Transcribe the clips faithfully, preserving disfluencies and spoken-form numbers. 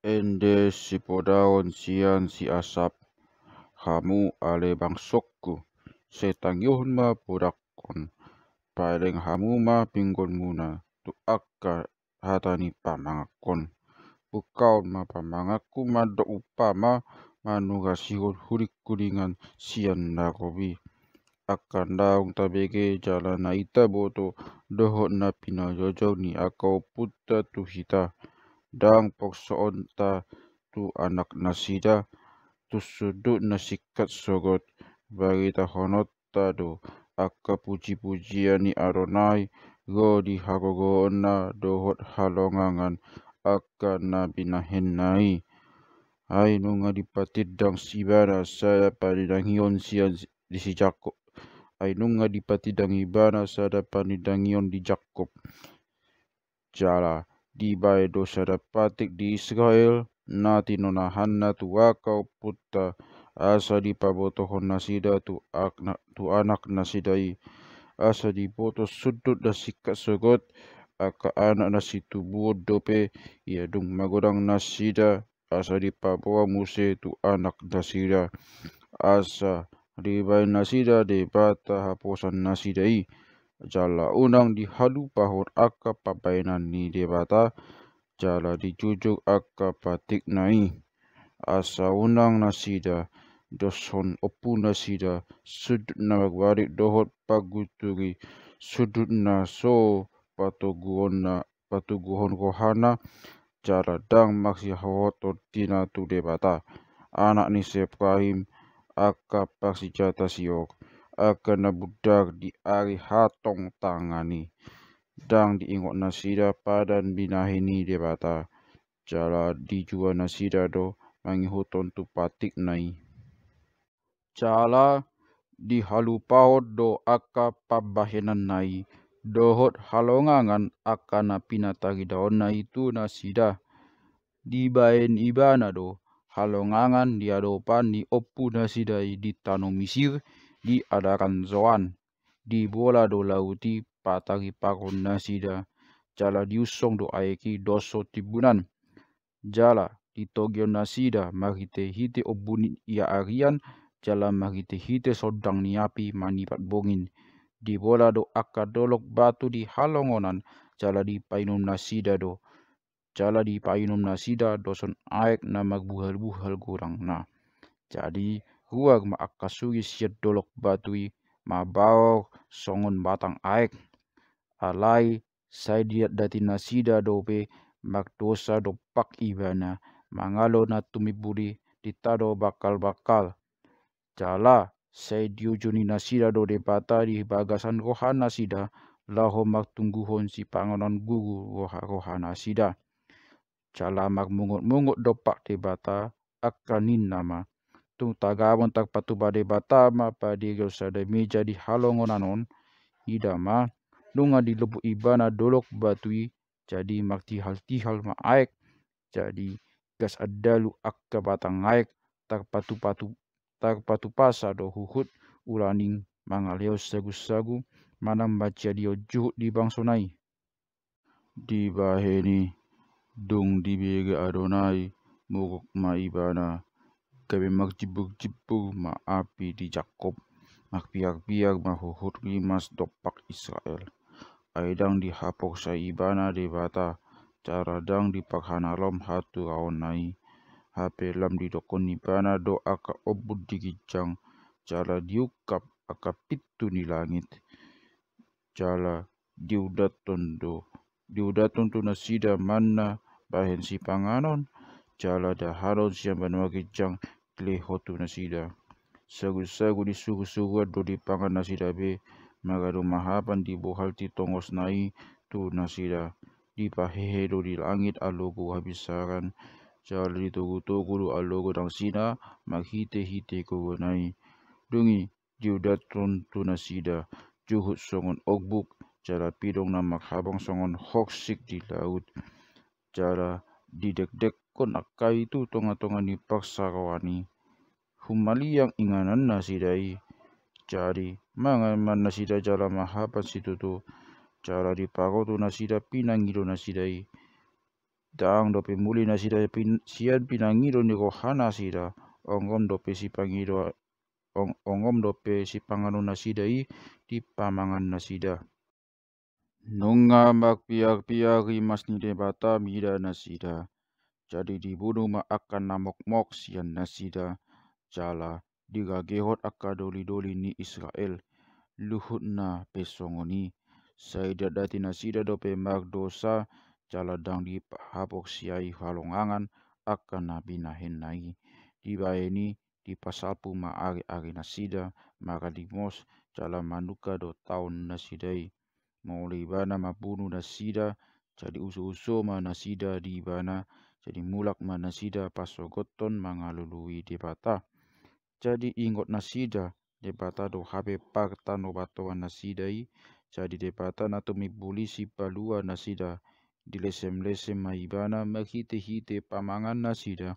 Ende sipodaon sian si Asap. Hamu ale bangsongku, sai tangihon ma podangkon. Paeleng hamu ma pinggolmuna tu angka hata ni pamangankon. Bungkaon ma pamanganku mandok umpama, manugasihon hulinghulingan sian na robi. Angka naung tabege jala na itaboto dohot na pinajojong ni angka ompunta tu hita. Ndang pongsoonta tu anaknasida, tu sundut na singkat sogot, baritahononta do angka pujipujian ni Adonai, ro di hagogoonna dohot halongangan angka na binahenna i. Ai nunga dipatindang ibana sada panindangion sian di si Jakkob. Ai nunga dipatindang ibana sada panindangion di Jakkob. Jala dibaen do sada patik di Israel, na tinonahanna tu angka ompunta, asa dipabotohon nasida tu akna-, tu anaknasida i, asa diboto sundut na singkat sogot, angka anak na situbuon dope, ia dung magodang nasida, asa dipaboa muse tu anaknasida, asa dibaen nasida Debata haposannasida i, jala unang dihalupahon angka pambahenan ni Debata, jala dijunjung angka patikna i. Asa unang nasida doshon ompunasida sundut na marbalik dohot panggunturi sundut na so patoguonna patoguhon rohana, jala ndang marsihohoton tina tu Debata. Anak ni si Epraim, angka parsinjata sior, angka na bundar di ari hatongtangan i. Ndang diingot nasida padan binahen ni Debata, jala dijua nasida do mangihuthon tu patikna i. Jala dihalupahon do angka pambahenanna i, dohot halongangan angka na pinataridaonna i tu nasida. Dibaen ibana do halongangan di adopan ni ompunasida i di tano Misir, di adaran Zoan. Dibola do laut i pataripakon nasida, jala diunsong do aek i doshon timbunan. Jala ditogihon nasida marhitehite ombun i arian, jala marhitehite sondang ni api manipat bongin. Dibola do angka dolok batu di halongonan, jala dipainum nasida do. Jala dipainum nasida doshon aek na marbuhalbuhal godangna. Jadi ruar ma angka suhi sian dolok batu i, mabaor songon batang aek. Alai sai didatdati nasida dope mardosa dompak ibana, mangalo na tumimbur i di tano bangkalbangkal. Jala sai diujuni nasida do Debata di bagasan rohanasida, laho martungguhon sipanganon guru roha-, rohanasida. Jala marmungutmungut dompak Debata, angka ninna ma: Tung tagamon tarpatupa Debata ma padirion sada meja di halongonan on. Ida ma, nunga dilobuk ibana dolok batu i, jadi martihaltihal ma aek, jadi gas andalu angka batang aek, tarpatupatu-, tarpatupasa do huhut, ulaning mangalehon sagusagu, manang manjadion juhut di bangsona i. Dibahen i, dung dibege Adonai, muruk ma ibana, gabe marjimburjimbur ma api di Jakkob, marpiarpiar ma huhut rimas dompak Israel. Ai ndang dihaporseai ibana Debata, jala ndang diparhahalom haturaonna i. Hape lam didokkon ibana do angka ombun di ginjang, jala diungkap angka pintu ni langit. Jala diudathon do, diudathon tu nasida manna bahen sipanganon, jala dahanon sian banua ginjang dilehon tu nasida. Sagusagu ni surusuruan do dipangan nasida be, maradu mahapan dibohal di tongosna i tu nasida. Dipahehe do di langit alogo habinsaran, jala ditogutogu do alogo dangsina marhitehite gogona i. Dung i diudathon tu nasida juhut songon ombuk, jala pidong na marhabang songon horsik di laut. Jala didekdekkon angka i tu tongatonga ni parsaroan i. Humaliang inganannasida i. Jadi mangan ma nasida jala mahapan situtu. Jala diparotu nasida pinangido nasida i. Ndang dope muli nasida pin-, sian pinangido ni rohanasida, ongom dope sipangido, ong-, ongom dope sipanganon nasida i di pamangan nasida. Nunga marpiarpiar rimas ni Debata mida nasida, jadi dibunu ma angka na mokmok sian nasida, jala diragehon angka dolidoli ni Israel. Luhutna pe songon i, sai diandati nasida dope mardosa, jala ndang dipahaporseai halongangan angka na binahenna i. Dibahen i, dipasalpu ma ariarinasida, maralimos, jala manungka do taonnasida i. Molo ibana mambunu nasida, jadi uso-uso ma nasida di ibana, jadi mulak ma nasida pasogothon mangalului Debata. Jadi ingot nasida, Debata do hape partanobatoannasida i, jadi Debata na tumimbo i sipalua nasida, dilesemlesem ma ibana marhitehite pamangannasida,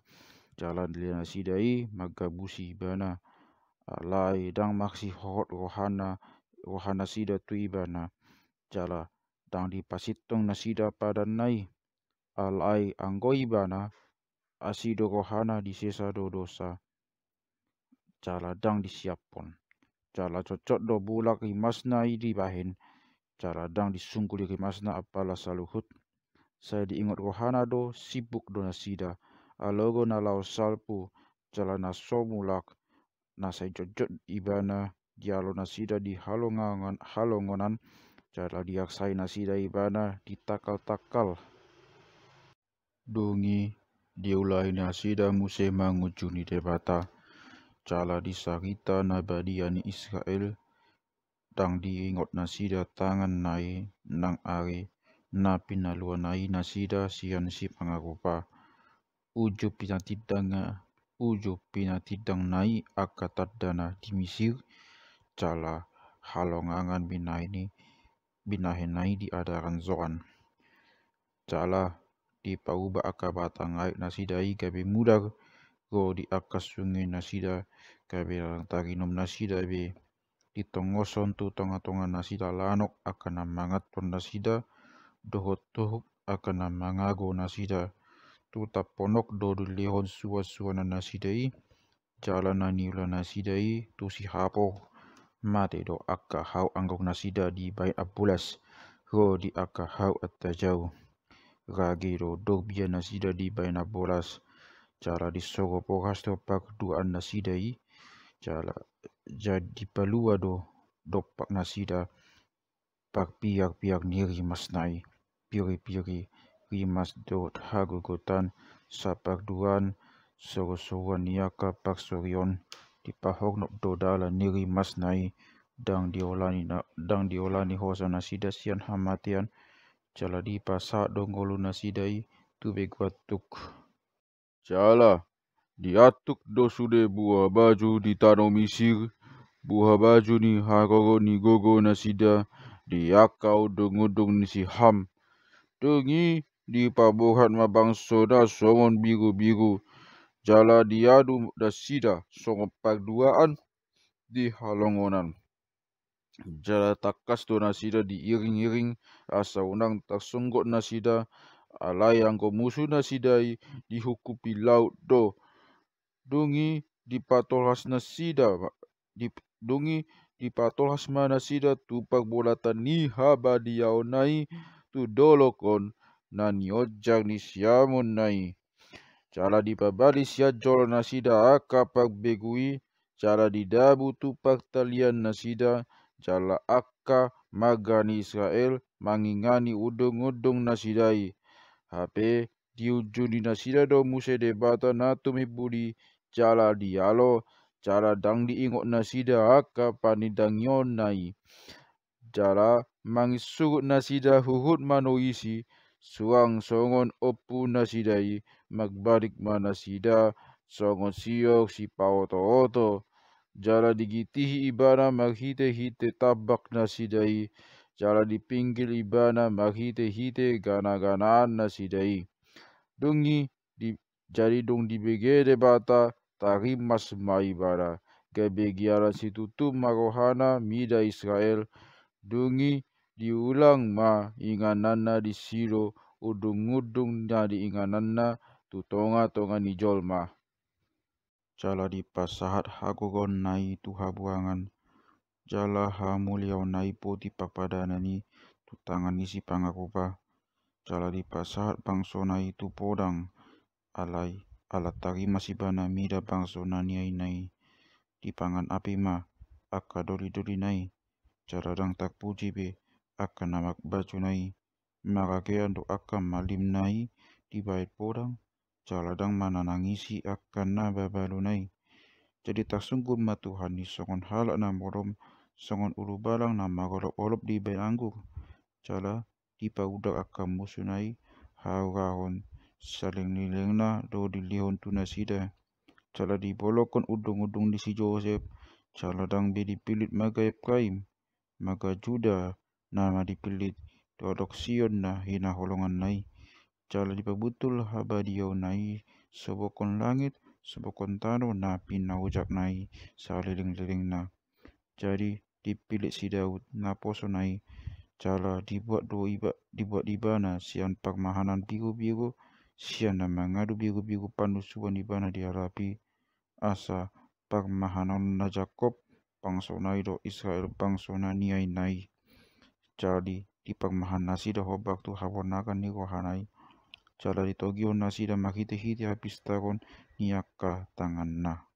jala dilean nasida i manggabusi ibana. Alai ndang marsihohot rohana, rohanasida tu ibana, jala ndang dipasintong nasida padanna i. Alai anggo ibana, asi do rohana, disesa do dosa, jala ndang disiaphon. Jala cotcot do mulak rimasna i dibahen, jala ndang disungguli rimasna apala saluhut. Sai diingot rohana do, sibuk do nasida, alogo na laho salpu, jala na so mulak, na sai jotjot ibana dialo nasida di halongangan-, halongonan, jala diarsai nasida ibana di tangkal-tangkal. Dung i diulahon nasida muse mangunjuni Debata, jala di sarita na badia ni Israel, ndang diingot nasida tanganna i nang ari na pinaluanna i nasida sian sipangarupa. Uju pinatindang, uju pinatindangna i angka tandana di Misir, jala halongangan binahen i, binahenna i di adaran Zoan. Jala dipaubah angka batang ari nasida i gabe mudar, ro di angka sunge nasida gabe ndang tarinum nasida be. Ditongoshon tu tongatonga nasida lanok angka na manganhon nasida, dohot tohuk angka na mangago nasida. Tu tamponok do dilehon suansuanannasida i, jala na niulanasida i tu sihapor. Mate do angka hau anggongnasida dibahen ambolas, ro di angka hau antajau. Rage do dorbiannasida dibahen ambolas, jala disogop horas do parduaannasida i, jala jadi dipalua do dompaknasida parpiarpiar ni rimasna i. Piripiri, rimas dohot hagogotan, saparduaan, sorosoruan ni angka parsorion, dipahornop do dalan ni rimasna i, ndang diolani na-, ndang diolani hosanasida sian hamatean, jala dipasahat do ngolunasida i tu begu antuk. Jala diantuk do sude buhabaju di tano Misir, buhabaju ni haroro ni gogonasida, di angka undungundung ni si Ham. Dung i dipaborhat ma bangsona songon birubiru, jala diadu nasida songon parduaan di halongonan. Jala tangkas do nasida diiringiring, asa unang tarsonggot nasida, alai anggo musunasida i dihukupi laut do. Dung i dipatolhas nasida, dip-, dung i dipatolhas ma nasida tu parbolatan ni habadiaonna i tu dolok on, na nionjar ni siamonna i. Jala dipabali sian jolonasida angka parbegu i, jala didabu tu partaliannasida, jala angka marga ni Israel mangingani undungundungnasida i. Hape diunjuni nasida do muse Debata na tumimbudi, jala dialo, jala ndang diingot nasida angka panindangionna i. Jala manginsurut nasida huhut manoisi, suang songon ompunasida i, marbalik ma nasida songon sior sipaotooto. Jala digitihi ibana marhitehite tambaknasida i, jala dipinggil ibana marhitehite ganaganaannasida i. Dung i di-, jadi dung dibege Debata, tarimas ma ibana, gabe giaran situtu ma rohana mida Israel. Dung i diulang ma ingananna di Silo, undung-undung na di ingananna tu tonga-tonga ni jolma. Jala dipasahat hagogoonna i tu habuangan, jala hamuliaonna i poti parpadanan i tu tangan ni sipangarupa. Jala dipasahat bangsona i tu podang, alai ala tarima sibana mida bangsona niaina i. Dipangan api ma angka doli-dolina i, jala ndang tarpuji be angka na marbajuna i. Maragean do angka malimna i dibahen podang, jala ndang manangisi angka na babaluna i. Jadi tarsungkun ma Tuhan i songon halak na modom, songon ulubalang na marolop-olop dibahen anggur. Jala dipaudar angka musuna i haurahon saleleng-lelengna do dilehon tu nasida. Jala dibolongkon undung-undung ni si Josep, jala ndang be dipillit marga Epraim, marga Juda nama dipillit, tu adong Sion na hinaholonganna i. Jala dipabutul habadiaonna i sobokhon langit, sobokhon tano na pinaojakna i saleleng-lelengna. Jadi dipillit si Daud naposona i, jala dibuat do iba, dibuat ibana sian parmahanan birubiru, sian na mangadu birubiru panusuan ibana diarapi, asa parmahananna Jakob bangsona i dohot Israel bangsona niaina i. Jadi diparmahan nasida hombar tu habonaran ni rohana i, jala ditogihon nasida marhite-hite hapistaron ni angka tanganna.